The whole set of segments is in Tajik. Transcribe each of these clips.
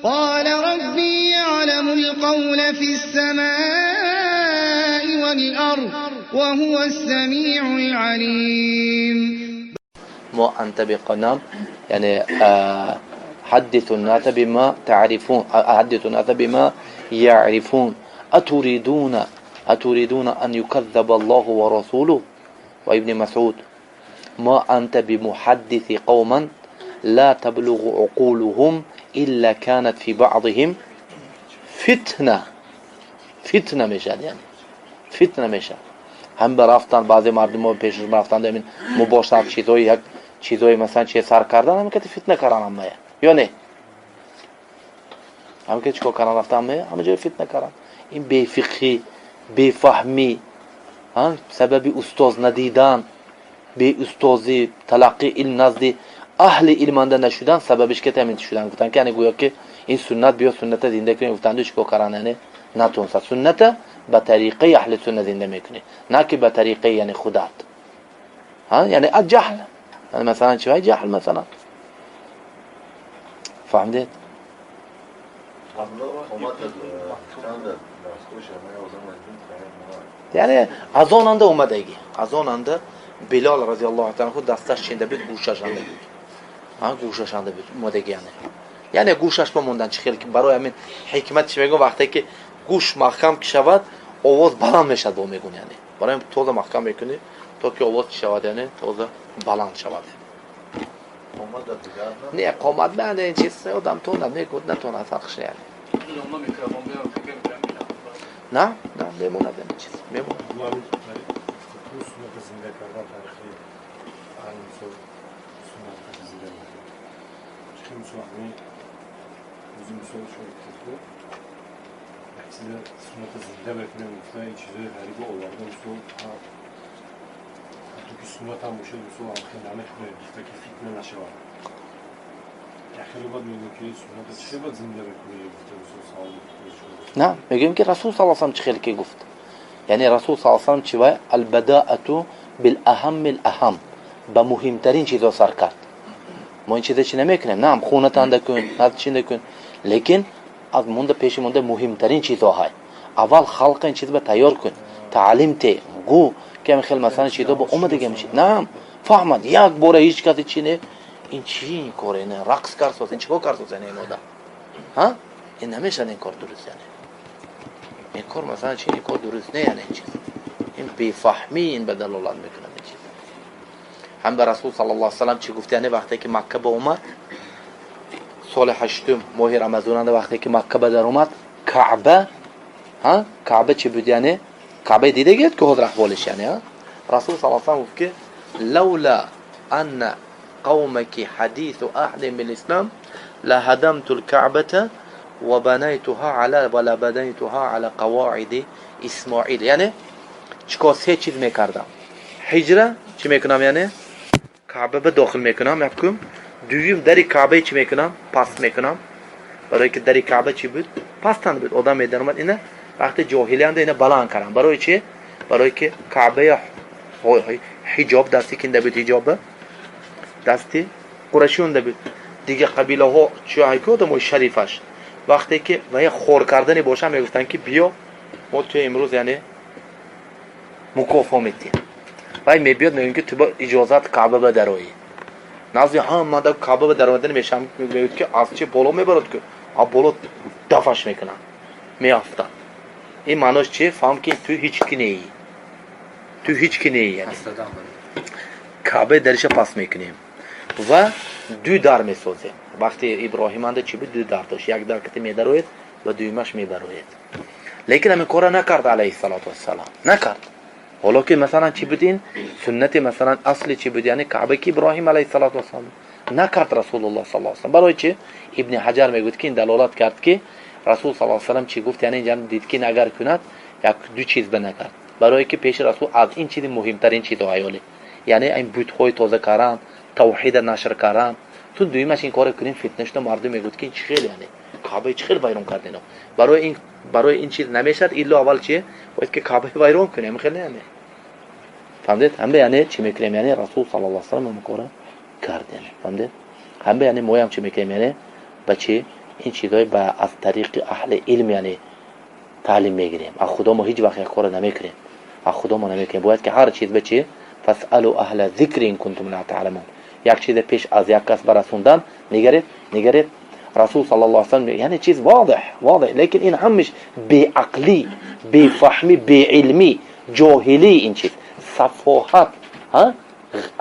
قال ربي يعلم القول في السماء والأرض وهو السميع العليم. ما أنت بقنام، يعني حدثوا الناس بما تعرفون، حدثوا الناس بما يعرفون. أتريدون أن يكذب الله ورسوله؟ وابن مسعود: ما أنت بمحدث قوما لا تبلغ عقولهم إلا كانت في بعضهم فتنة. فتنة میشد، یعنی فتنة میشد. هم برفتن بعضی مردم پیشش رفتن همین مباشرت چیزای یک چیزای مثلا چه سر کردن، هم که فتنه کردن همه یا نه، هم که چیکار کردن، رفتن همه جای فتنه کردن. این بی‌فقهی، بی‌فهمی، سبب استاد ندیدن، بی استادی تلقی علم نزد اهل علم انده نشدن، سببش که همین شدن. گفتن که یعنی گویا که این سنت بیا سنت زنده کنیم، گفتن چیکار کردن، یعنی نتونست سنت به طریقه اهل سنت زنده میکنی، نه که به طریقه یعنی خودت ها، یعنی الجهل، یعنی مثلا چی جهل مثلا. فهمدید؟ یعنی از آن انده اومدگی، از آن انده Bilal radıyallahu anh دستش چینده بود، گوشش انده بود، ها گوشش انده بود اومدگی. یعنی گوشش بموندن چی خیلی که برای همین حکمت چی میگم، وقتی که گوش محکم که شود آواز بلند میشد با میگون، یعنی برای همین تازه محکم میکنی تا که آواز شود، یعنی تازه بلند شود. نه قامت نه این چیز آدم تو نه میگود نتونه فرقش، یعنی نه نه میموند این چیز میموند. زنده کردن تاریخی مثال سنت زنده میکنه چه مثال همین روزی مثال شد که یک چیز سنت زنده میکنیم، گفته این چیزای غریب آورده، مثال حتی که سنت هم باشه مثال هم خیلی نمیخونه، گفته که فتنه نشود. خیلی باید میگم که سنت چه باید زنده بکنی، گفته مثال سوال. نه میگیم که رسول صلی الله علیه و سلم چه خیلی که گفت، یعنی رسول صلی الله علیه و سلم چی وای البداءة بالاهم الاهم، به مهمترین چیزا سر کرد. ما این چیزا چی نمیکنیم، نه خونه تنده کن، نه چی نکن، لیکن از مونده پیش مونده مهمترین چیزا های اول خلق این چیز به تیار کن، تعلیم ته گو که خیلی مثلا چیزا با اومد دیگه میشه نه فهمد یک بار هیچ کسی چی نه این چی کاره، نه رقص کرد این چیکار کرد این آدم ها، این نمیشه این کار درست، یعنی این کار مثلا چی این کار درست نه، یعنی این چیز این بی‌فهمی این به دلالت میکنه این چیز. هم به رسول صلی الله علیه و سلم چی گفت، یعنی وقتی که مکه به اومد سال هشتم ماه رمضان، وقتی که مکه به در اومد کعبه ها کعبه چی بود، یعنی کعبه دیده گید که حضر احوالش، یعنی ها رسول صلی الله علیه و سلم گفت که لولا ان قومك حديث عهد بالاسلام لهدمت الكعبة وبنيتها على ولا بنيتها على قواعد اسماعیل. یعنی چیکار سه چیز میکردم، هجره چی میکنم، یعنی کعبه به داخل میکنم یکم، دویم دری کعبه چی میکنم پس میکنم، برای که دری کعبه چی بود پستان بود، آدم میدن اومد اینه وقتی جاهلی انده اینه بلند کردم، برای چی؟ برای که کعبه حجاب دستی کنده بود، حجاب دستی قریشی بود، دیگه قبیله ها چی هایکو آدمای شریفش وقتی که و یه خور کردنی باشه میگفتن که بیا ما توی امروز یعنی مکافات میدیم، و میبیاد میگن که تو با اجازت کعبه به درایی نزد هم من کعبه به درآمدن میشم، میگه که از چه بالا میبرد که از بالا دفش میکنن میافتن. این معناش چیه؟ فهم که تو هیچ کی نی، تو هیچ کی نی، یعنی کعبه درش پس میکنیم و دو در میسازیم. وقتی ابراهیم انده چی بود؟ دو در داشت، یک در که میدروید و دویمش میبروید، لیکن همین کار نکرد علیه الصلاة والسلام نکرد. حالا که مثلا چی بود این سنت مثلا اصلی چی بود، یعنی کعبه که ابراهیم علیه الصلاة والسلام نکرد رسول الله صلی الله علیه و سلم. برای چی؟ ابن حجر میگوید که این دلالت کرد که رسول صلی الله علیه و سلم چی گفت، یعنی اینجا دید که اگر کند یک دو چیز به نکرد، برای که پیش رسول از این چیز مهمترین چیز هایولی، یعنی این بت‌های تازه کردن، توحید نشر کردن، تو دویمش این کار کنیم فتنه شده، مردم میگوید که این چی خیلی یعنی کعبه چی خیلی ویران کرد اینا، برای این چیز نمیشد الا اول چیه باید که کعبه ویران کنیم خیلی، یعنی فهمید؟ همه یعنی چی میکنیم، یعنی رسول صلی الله علیه و سلم کار کرد، یعنی فهمید؟ همه یعنی ما هم چی میکنیم، یعنی بچه Ин чизҳои ба аз тариқи аҳли илм, яъне таълим мегирем. Аз худо мо ҳеҷ вақт як корро намекунем, аз худо мо намекунем. Бояд ки ҳар чиз ба чи فاسألوا أهل الذكر إن كنتم لا تعلمون. Як чизе пеш аз як кас барасондан нигаред, нигаред, расул саллаллоҳу алайҳи васаллам, яъне чиз возеҳ, возеҳ, лекин ин ҳамаш беақлӣ, бефаҳмӣ, беилмӣ, ҷоҳилӣ, ин чиз сафоҳат,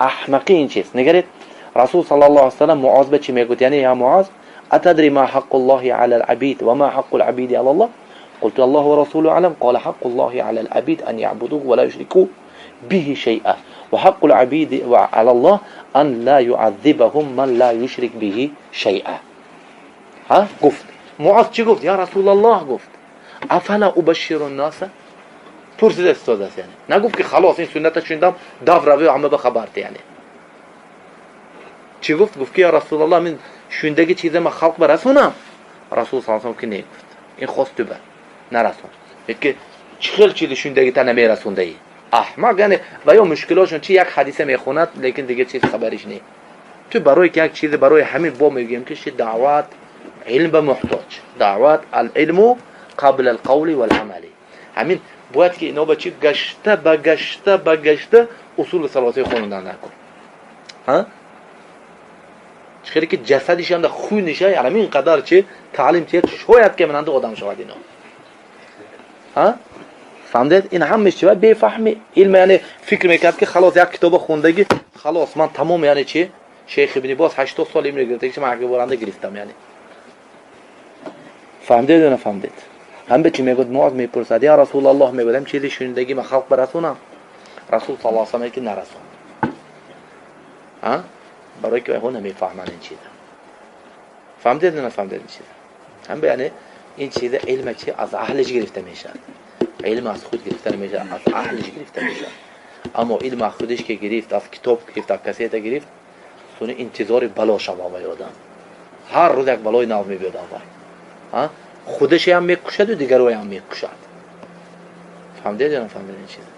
аҳмақӣ ин чиз. Нигаред, расул саллаллоҳу алайҳи васаллам Муоз ба чӣ мегӯяд? Яъне я Муоз, أتدري ما حق الله على العبيد وما حق العبيد على الله؟ قلت الله ورسوله أعلم. قال حق الله على العبيد أن يعبدوه ولا يشركوا به شيئا وحق العبيد على الله أن لا يعذبهم من لا يشرك به شيئا. Ҳа, гуфт Муоз, чӣ гуфт? Я Расулаллоҳ, гуфт, أفلا أبشر الناس? Пурсида истодааст, яъне нагуфт ки халос, ин сунната шунидам, дав рави ҳама ба хабарте. Яъне чӣ гуфт? Гуфт ки я Расулаллоҳ, мин шунидаги чиза ма халқ ба расонам? Расул саллаллоҳу ки не, гуфт, ин хост ту ба нарасон. Ки чӣ хел чизи шунидагита намерасондаӣ, аҳмақ? Яъне ва ё мушкилотшон чи? Як ҳадиса мехонад, лекин дигар чиз хабариш не. Ту барои ки як чизе барои ҳамин бо мегӯем ки ши даъват илм ба муҳтоҷ, даъват العلم قبل القول والعمل. Ҳамин бояд ки ино ба чи гашта ба гашта ба гашта усули салосаи хонундан накун. Чӣ хеле ки ҷасадишанда хуниша ҳамин қадар чи таълим тиҳад, шояд ки мананда одам шавад ино. Фаҳмидед? Ин ҳамаш чи? Бефаҳми илм. Яъне фикр мекард ки халос, як китоба хондагӣ, халос, ман тамом. Яъне чи шейх Ибни Боз 80 сол илм гирифта, ман акборанда гирифтам. Яъне фаҳмидед ё нафаҳмидед? Ҳам ба чӣ мегӯяд? Муоз мепурсад: я Расулаллоҳ, мегӯяд, ҳам чизи шунидагӣ ма халқ барасонам? Расул саллаллоҳу алайҳи васаллам ки нарасон, барои ки вайҳо намефаҳманд ин чиза. Фаҳмидед ё нафаҳмидед ин чиза? Ҳам яъне ин чиза илма чи аз аҳлиш гирифта мешавад. Илм аз худ гирифта намешавад, аз аҳлиш гирифта мешавад. Аммо илм аз худиш ки гирифт, аз китоб гирифт, аз касета гирифт, суни интизори бало шава. Вай одам ҳар рӯз як балои нав мебиёд. Вай худашам мекушаду дигароям мекушад. Фаҳмидед ё нафаҳмидед ин чиза?